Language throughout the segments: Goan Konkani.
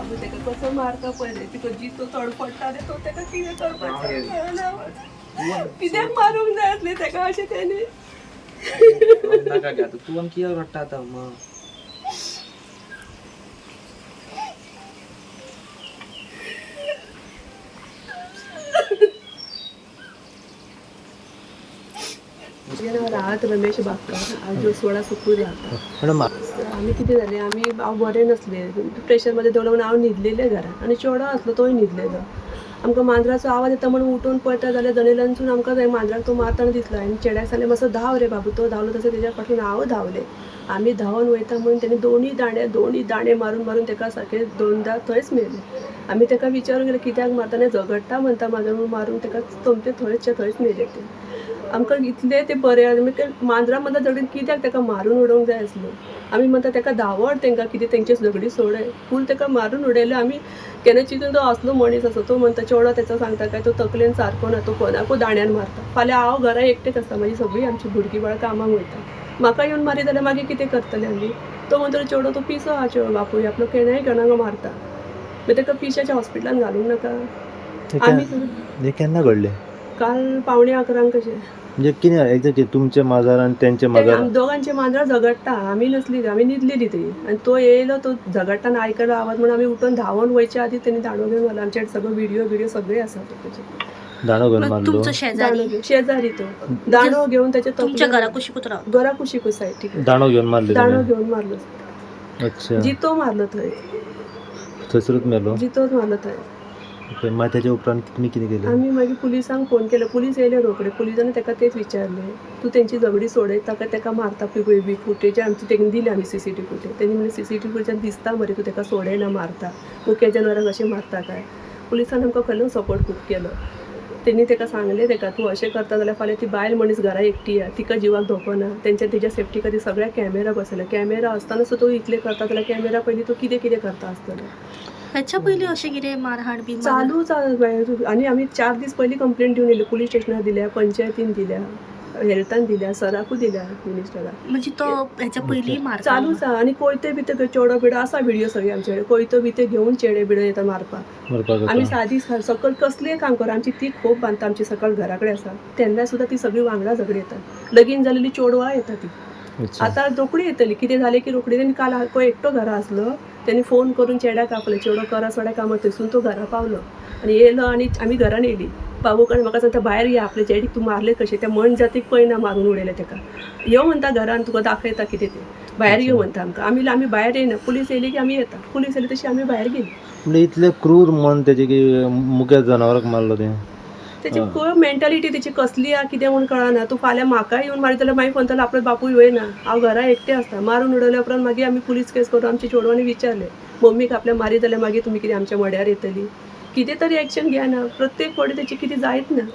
बाबू तेका कसो मारता पळय तिका जितो तडफडटा रे तो तेका कितें करपाचें कळना. कित्याक मारूंक जाय आसलें तेका अशें तेणी. नाका गे आतां तूं आनी कित्याक रडटा आतां अम्मा? म्हजें नांव राहत रमेश बागकार. हांव जोसवाडा सुकूर रावता. मॅडम, आमी कितें जालें, आमी हांव बरें नासलें, प्रेशरमध्ये दवरलो म्हणून हांव न्हिदलेलें घरान आनी चेडो आसलो तोय न्हिदलेलो. आमकां मांजराचो आवाज येता म्हणून उठून पळयता जाल्यार जनेलांतसून आमकां थंय मांजराक तो मारतना दिसलो. आनी चेड्याक सांगलें मातसो धांव रे बाबू. तो धांवलो तसो तेज्या फाटल्यान हांव धांवलें. आमी धांवन वयता म्हणून तेणी दोनी दांडे मारून मारून तेका सारके दोनदां थंयच मेले. आमी तेका विचारूंक गेले कित्याक मारता, आनी झगडटा म्हणटा माजर म्हणून मारून तेका सोमतें थंयचे थंयच मेले ते. आमकां इतलें तें बरें आमी ते मांजरां म्हणटा झगडीन कित्याक तेका मारून उडोवंक जाय आसलें. आमी म्हणटा तेका धांवड तेंकां कितें तेंचे झगडी सोडय, फूल तेका मारून उडयलें. आमी केन्ना चिंतून तो असलो मनीस आसा, तो म्हणटा चेडो तेचो सांगता काय तो तकलेन सारको ना, तो कोणाकूय दांड्यान मारता. फाल्यां हांव घरा एकटेच आसता, म्हाजी सगळीं आमची भुरगीं बाळां कामाक वयता, म्हाका येवन मारीत जाल्यार मागीर कितें करतले आमी? तो म्हणटा चेडो तो पिसो आहा, चेडो बापूय आपलो केन्नाय कोणाक मारता, मागीर तेका पिश्याच्या हॉस्पिटलान घालूंक नाका आमी? हे केन्ना घडलें? काल 10:45 कशें. म्हणजे कितें एक्झॅक्टली तुमचे माजर आनी तेंचे ते माजर? आम दोगांचे मांजरां झगडटा, आमी नसली, आमी न्हिदलेली ती. आनी तो येयलो, तो झगडटाना आयकलो आवाज म्हणून आमी उठून धांवून वयच्या आदी तेणी दांडो घेवन मारलो. आमचे सगळो व्हिडियो बिडियो सगळे आसा तेचे. दांडो घेवन मारलो? तुमचो शेजारी? दांडो घेवन शेजारी तो दांडो घेवन तेच्या तुमच्या तकलेर- घरा कुशीकूच रावता? घरा कुशीकूच सायडीक. दांडो घेवन मारले दांडो तेणे? घेवन मारलो. अच्छा. जितो मारलो थंय. थंयसरूच मेलो? जितोच मारलो थंय. ओके, मागीर तेच्या उपरांत तुमी कितें केलें? आमी मागीर पुलिसांक फोन केलो. पुलीस येयले रोकडे. पुलिसांनी तेका तेच विचारलें, तूं तेंची झगडी सोडयता काय तेका मारता? पळय बी फुटेज आमची तेंकां दिली आमी, सीसीटीव्ही फुटेज. तेणी म्हणलें सीसीटीव्ही फुटेजान दिसता मरे तूं तेका सोडयना मारता, मुख्या जनावरांक अशें मारता काय? पुलिसान आमकां खरें सपोर्ट खूब केलो. तेणी तेका सांगलें तेका, तूं अशें करता जाल्यार फाल्यां ती बायल मनीस घरा एकटी आहा, तिका जिवाक धोको ना. तेंच्या तेज्या सेफ्टी खातीर सगळ्या कॅमेरा बसयला. कॅमेरा आसतना सुद्दां तूं इतलें करता जाल्यार कॅमेरा पयलीं तूं कितें कितें करता आसतलो. ह्याच्या पयलीं अशें कितें मारहाण बी? चालूच आसा. आनी आमी 4 दीस पयलीं कंप्लेन दिवन येयले. पुलीस स्टेशनार दिल्या, पंचायतीन दिल्या, हेल्थान दिल्या, सराकूय दिल्या, मिनिस्टराक. म्हणजे तो ह्याच्या पयलीं मारता? चालूच आसा. आनी कोयते बिते चेडो बिडो आसा व्हिडियो सगळे आमचे कडेन. कोयतो बिते घेवन चेडे बिडे येता मारपाक. मारपाक आमी येता. सादी सकल कसलें काम करूं, आमची ती खोप बांदता आमची सकल घरा कडेन आसा, तेन्ना सुद्दां ती सगळीं वांगडा झगडी येतात. लगीन जालेली चेडवां येता ती. आतां रोखडी येतली, कितें जालें की रोखडी. तेणी काल को एकटो घरा आसलो, तेणी फोन करून चेड्याक आपले चेडो करा सोड्या कामां, थंयसून तो घरा पावलो आनी येयलो आनी आमी घरान येयली. बाबू कडेन म्हाका सांगता भायर या, आपले चेडीक तूं मारले कशें, त्या मन जातीक पळयना मारून उडयलें तेका. यो म्हणटा घरान, तुका दाखयता कितें तें, भायर यो म्हणटा आमकां. आमी आमी भायर येयना, पुलीस येयली की आमी येता. पुलीस येयली तशी आमी भायर गेली. म्हणजे इतलें क्रूर मन तेजें की मुक्या जनावराक मारलो तें. तेची मेंटालिटी तेची कसली आहा कितें म्हूण कळना. तूं फाल्यां म्हाका येवन मारीत जाल्यार मागीर म्हणटलो आपलो बापूय वयना, हांव घरा एकटें आसता. मारून उडयल्या उपरांत मागीर आमी पुलीस केस करून आमच्या चेडवांनी विचारलें मम्मीक आपल्या मारीत जाल्यार मागीर तुमी कितें आमच्या मड्यार येतली? कितें तरी एक्शन घेना. प्रत्येक फावटी तेची कितें जायत ना.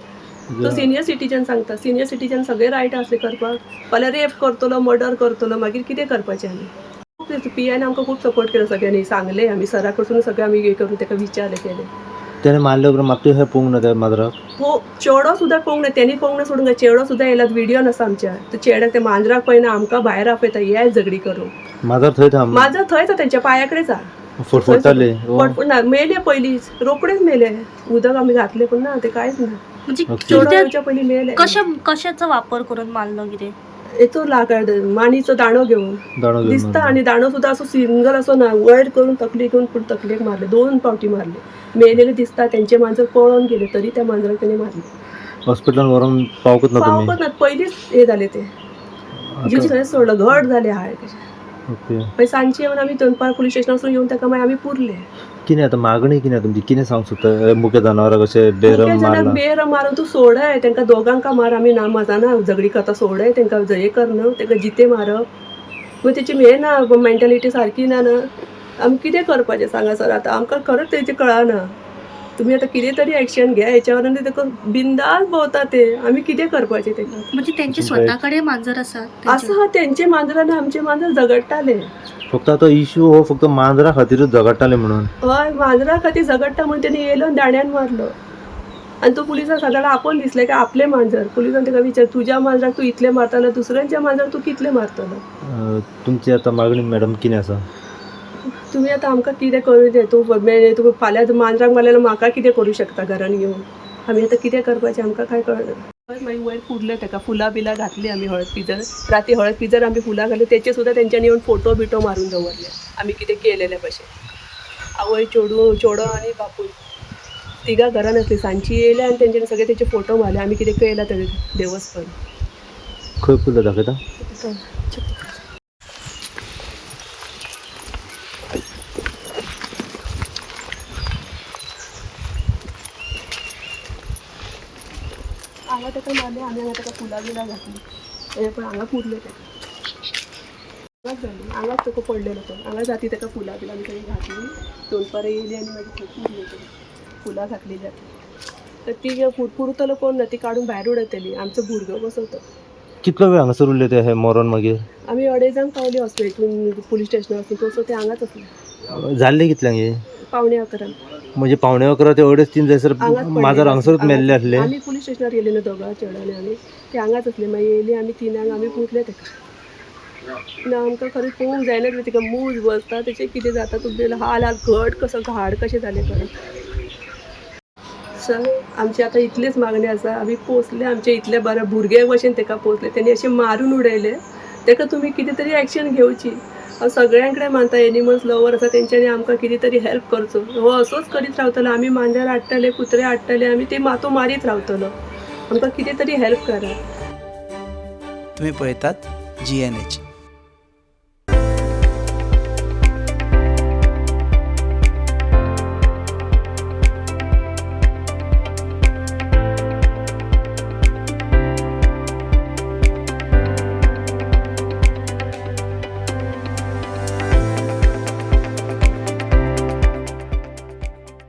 तो सिनियर सिटीजन सांगता, सिनियर सिटीजन सगळे रायट आसले करपाक. फाल्यां रेप करतलो, मर्डर करतलो, मागीर कितें करपाचें आमी? पी आयन आमकां खूब सपोर्ट केलो. सगळ्यांनी सांगलें, आमी सरा कडसून सगळें आमी हे करून तेका विचारलें केलें. तेणें मारले उपरांत मागीर अशें पळोवंक ना त्या माजराक? हो, चेडो सुद्दां पळोवंक ना तेणी, पळोवंक ना सोडूंक ना, चेडो सुद्दां येयला. व्हिडियो आसा आमच्या. तो चेड्याक ते मांजराक पळयना, आमकां भायर आपयता ये झगडी करूंक. माजर थंय थांब? माजर थंयच आसा, तेंच्या पांया कडेच आहा. फडफडटाले? फडफड ना, मेले पयलींच, रोकडेच मेले. उदक आमी घातलें पूण ना, ते कांयच ना. म्हणजे चेडो कित्याक येवच्या पयलीं मेले. कशा कशाचो वापर करून मारलो कितें? हेचो लाकड माणीचो दांडो घेवन. दांडो घेवन दिसता. मारलो. आनी दांडो सुद्दां असो सिंगल असो ना, वयर करून तकली घेवन पूण तकलेक मारले, 2 फावटी मारले. मेलेले दिसता. तेंचे मांजर पळोवन गेले तरी त्या मांजराक तेणी मारले. हॉस्पिटलान व्हरोन पावकच ना तुमी? पावकच ना, पयलींच हे जाले ते. जीव थंयच सोडलो, घट जाले हाय कशें. मागीर सांजचे येवन आमी दनपार पुलीस स्टेशनासून येवन ताका मागीर आमी पुरले. कितें आतां मागणी कितें तुमची? कितें सांगूंक सोदता? मुख्या जनावराक अशें बेरम मुख्या जाणांक मारला. बेर मारून तूं सोडय तांकां, दोगांका मार. आमी ना माजना झगडी करता, सोडय तांकां, हे कर न्हू तांकां जिते मारप. मागीर तेची हें ना, मेंटालिटी सारकी ना. ना आमी कितें करपाचें सांगा सर आतां? आमकां खरेंच तेचें कळना. तुमी आतां कितें तरी एक्शन घे हेच्यावर. आनी ताका बिंदास भोंवता ते, आमी कितें करपाचें ताका? म्हणजे त्यांचे स्वतः कडे मांजर आसा? आसा, तेंचे मांजर आनी आमचे मांजर झगडटाले. फक्त आतां इशू हो फक्त मांजरा खातीरूच झगडटाले म्हणून? हय, मांजरा खातीर झगडटा म्हणून तेणी येयलो आनी दांड्यान मारलो. आनी तो पुलिसान सदांच आपोवन दिसलें काय आपलें मांजर. पुलिसान ताका विचार, तुज्या मांजराक तूं इतलें मारतालो, दुसऱ्यांच्या मांजराक तूं कितलें मारतलो? तुमची आतां मागणी मॅडम कितें आसा? तुमी आतां आमकां कितें करूं दे तूं मेळ्ळें तुका फाल्यां मांजराक मारल्यार म्हाका कितें करूं शकता घरान घेवन. आमी आतां कितें करपाचें आमकां कांय कळना. मागीर वयर पुरलें ताका, फुलां बिलां घातलीं आमी हळद पिजर, राती हळद पिजर आमी फुलां घातली, तेचे सुद्दां तेंच्यांनी येवन फोटो बिटो मारून दवरले आमी कितें केलेले भशेन. आवय चेडूं चेडो आनी बापूय तिगां घरान आसली, सांजची येयले आनी तेंच्यांनी सगळे तेचे फोटो मारले आमी कितें केलां तें देवस्थान. खंय पुरलो दाखयता? हांगा ताका मारलें आमी, हांगा ताका फुलां बिलां घातली, हें पळय हांगा पुरलें ताका, हांगाच जालें, हांगाच ताका पडलेलो तो, हांगा जाती ताका फुलां बिलां आमी सगळीं घातली, दोनपारां येयली आनी मागीर थंय पुरलें ताका, फुलां घातली जाती. तर ती पुरतलो कोण ना, ती काडून भायर उडयतली, आमचो भुरगो कसो तो. कितलो वेळ हांगासर उरले ते हे मरोन मागीर? आमी अडेजांक पावली हॉस्पिटल, पुलीस स्टेशनार वचून, तसो ते हांगाच आसले. जाल्ले कितल्यांक हे? 10:45. म्हणजे 10:45 ते 3:30 जायसर हांगाच पडलेले. माजर हांगासरूच मेल्ले आसले. आमी पुलीस स्टेशनार गेले न्हू दोगां चेडो आनी आमी, ते हांगाच आसले. मागीर येयली आमी तिनांक, आमी पुरले ताका. ना आमकां खरें पळोवंक जायना जालें, ताका मूज बसता तेचें कितें जाता, तुमचे हाल हाल घट कसो घाड कशें जालें खरें. सर आमची आतां इतलीच मागणी आसा, आमी पोसले आमचे इतले बरे भुरगे भशेन ताका पोसले, तेणी अशें मारून उडयलें, ताका तुमी कितें तरी एक्शन घेवची. हांव सगळ्यां कडेन मानता, एनिमल्स लवर आसा तेंच्यांनी आमकां कितें तरी हेल्प करचो. हो असोच करीत रावतलो, आमी मांजर हाडटले, कुत्रे हाडटले, आमी ते मातो मारीत रावतलो. आमकां कितें तरी हेल्प करा. तुम्ही पळयतात GNH.